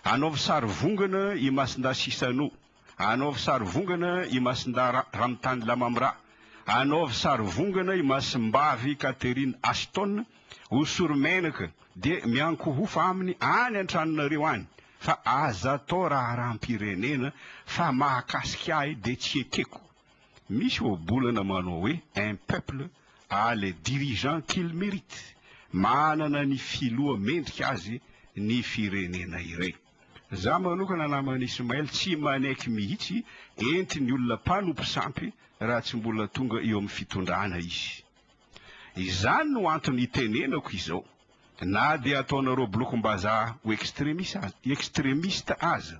Anaovy sary vongana i Masindahy Chissano, anaovy sary vongana i Masindahy Ramtane Lamamra, anaovy sary vongana i Masimbavy Catherine Ashton, hosory menaka dia miankohofa aminy any an-tranonareo any fa aza atao raharaham-pirenena fa mahakasika ahy dia tsy ekeko. Misy ohabolana manao hoe un peuple a les dirigeants qu'il mérite, manana ny filoha mendrika azy ny firenena iray. Za manokana naman'i Ismaël tsy manaiky mihitsy entin'ny olona mpanompo sampy raha tsy mbola tonga eo amin'ny fitondrana izy. Izany no antony itenenako izao na dia ataonareo blokom-bazaha ho extremiste aza.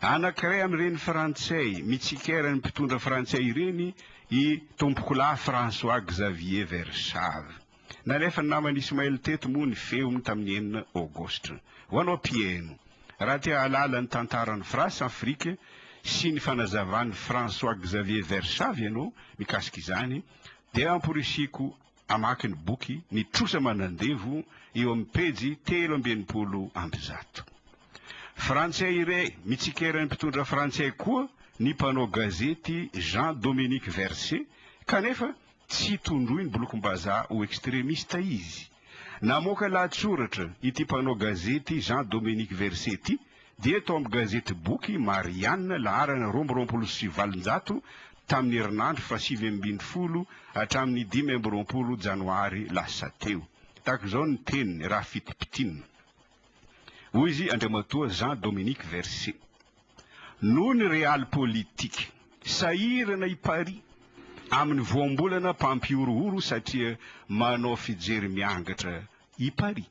Anankiray amin'ireny frantsay mitsikera ny mpitondra frantsay ireny i Tompokolahy François Xavier Verschave. Nalefan'ny naman'i Ismaël teto moa ny feony tamin'ny enina Aogositra. Ho anao mpihaino, raha te hahalala ny tantaran'i France Afrique sy ny fanazavan'i François Xavier Verschave ianao mikasika izany dia amporisihiko hamaky ny boky Ny trosa manandevo eo amin'ny pejy 163. Frantsay iray mitsikera ny mpitondra frantsay koa ny mpanao gazety Jean Dominique Verset kanefa tsy tondroiny bolokim-bazaha ho extremiste izy. Namoaka lahatsoratra ity mpanao gazety Jean Dominique Verset ity dia tao amin'ny gazety boky Marianne laharana 822 tamin'ny herinandro faha-19 hatramin'ny 25 janoary lasa teo. Tahaka izao ny teniny raha fitipitinina. Hoy izy Andriamatoa Jean Dominique Verset. Noho ny realpolitik, sahirana i Paris amin'ny voambolana mpampihorohoro satria manao fijery miangatra i Paris.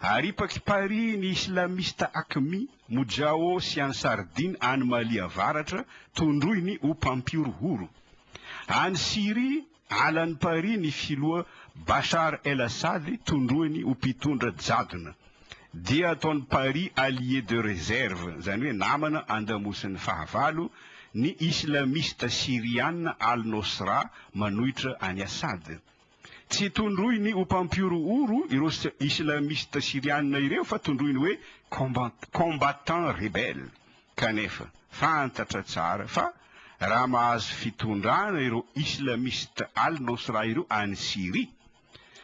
Aripak'i Paris ny islamista Aqmi, Mujao sy Ansar Dine any Mali avaratra, tondroiny ho mpampihorohoro. Any Syria, Alan'i Paris ny filoha Bachar El Assad tondroiny ho mpitondra jadona. Dia ataon'i Paris allié de réserve, izany hoe namana andamosin'ny fahavalo, ny islamista syriana Al Nosra manohitra an'i Assad. Tsy tondroiny ho mpampihorohoro ireo islamista syriana ireo fa tondroiny hoe combattant rebelle. Kanefa, fantatra tsara fa raha mahazo fitondrana ireo islamista Al-Nosra ireo any Syria,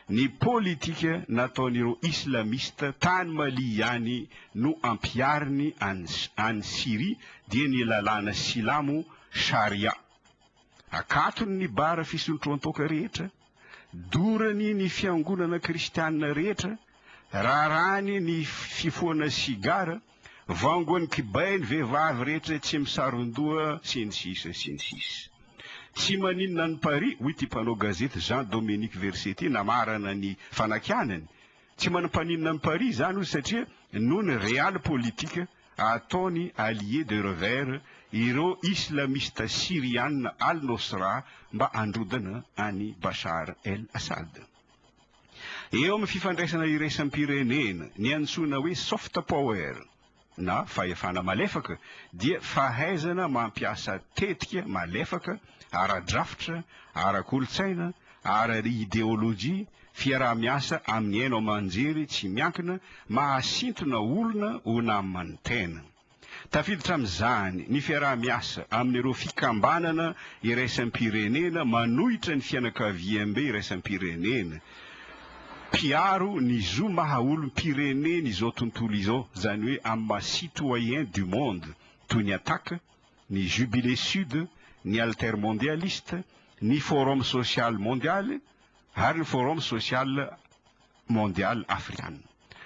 ny politika nataon'ireo islamista tany Mali ihany no ampihariny any any Syria dia ny lalàna silamo Sharia. Akatony ny bara fisontroan-toaka rehetra, dorany ny fiangonana kristianina rehetra, raràny ny fifohana sigara, Vangoan'ny kibay ny vehivavy rehetra tsy misaron-doha sy ny sisa sy ny sisa. Tsy maninona an'i Paris, hoy ity mpanao gazety Jean Dominique Verset ity namarana ny fanakianany. Tsy mampaninona an'i Paris izany hoy izy satria noho ny realpolitik ataony allié de revers ireo islamista syriana Al-Nosra mba handrodana an'i Bachar El Assad. Eo amin'ny fifandraisana iraisam-pirenena, ny antsoina hoe soft power na fahefana malefaka dia fahaizana mampiasa tetika malefaka ara-drafitra, ara-kolontsaina, ara-ideolojia, fiaraha-miasa amin'ny haino aman-jery tsy miankina mahasintona olona ho naman'ny tena. Tafiditra amin'izany ny fiaraha-miasa amin'ireo fikambanana iraisam-pirenena manohitra ny fianakaviambe iraisam-pirenena, mpiaro ny zo maha olom-pirenena izao tontolo izao, izany hoe amin'ny maha citoyen du monde, toy ny Attac, ny Jubilé Sud, ny Altermondialiste, ny Forum Social Mondial ary ny Forum Social Mondial Afrikana.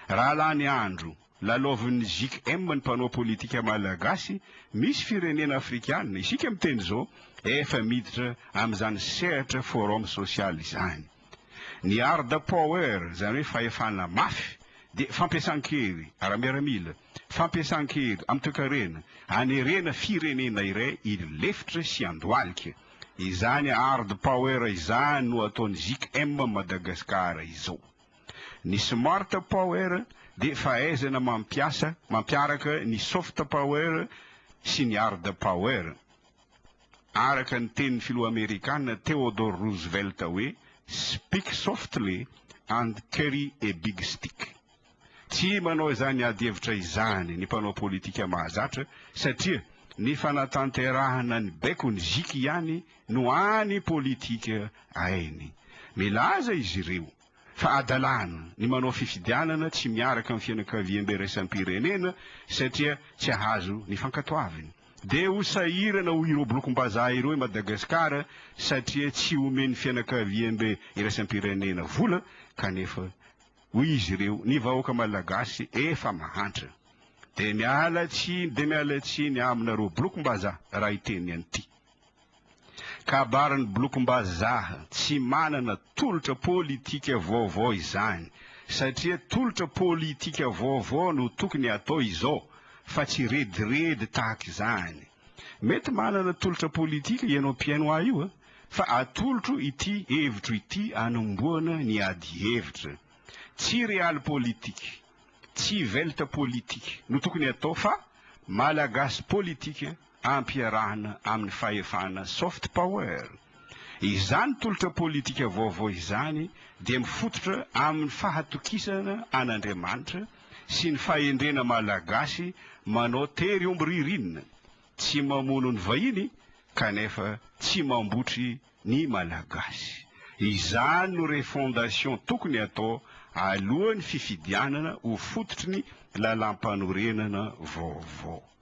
Raha lany andro lalaovin'ny JKM ny mpanao politika malagasy, misy firenena afrikana, isika miteny izao, efa miditra amin'izany sehatra forum social izany. Ny hard power, izany hoe fahefana mafy, dia fampiasan-kery ara-miaramila, fampiasan-kery amin'ny toekarena, anerena firenena iray hilefitra sy handohalika. Izany hard power izany no ataon'ny JKM Madagascar izao. Ny smart power dia fahaizana mampiasa, mampiaraka ny soft power sy ny hard power. Araka ny tenin'ny filoha amerikana Theodore Roosevelt hoe speak softly and carry a big stick. Tsy manao izany ady hevitra izany ny mpanao politika mahazatra satria ny fanatanterahana ny baikon'ny Ziky ihany no any politika hainy. Milaza izy ireo fa hadalana ny manao fifidianana tsy miaraka amin'ny fianakaviambe iraisam-pirenena satria tsy hahazo ny fankatoaviny. Dia ho sahirana ho ireo blokom-bazaha ireo i Madagasikara satria tsy omen'ny fianakaviambe iraisam-pirenena vola kanefa hoy izy ireo ny vahoaka malagasy efa mahantra. Dia miala tsiny dia miala tsiny aminareo blokom-bazaha raha hiteny an'ity. Kabarin'ny blokom-bazaha tsy manana tolotra politika vaovao izany satria tolotra politika vaovao no tokony atao izao fa tsy rediredy tahaka izany. Mety manana tolotra politika ianao mpihaino ahy io fa atolotro ity hevitro ity anombohana ny ady hevitra. Tsy realpolitik, tsy weltpolitik no tokony atao fa Malagasy politika ampiarahana amin'ny fahefana soft power. Izany tolotra politika vaovao izany dia mifototra amin'ny fahatokisana an'Andriamanitra sy ny fahendrena malagasy manao tery omby ririnina, tsy mamono ny vahiny kanefa tsy mambotry ny Malagasy. Izany no refondation tokony atao alohan'ny fifidianana ho fototry ny lalampanorenana vaovao.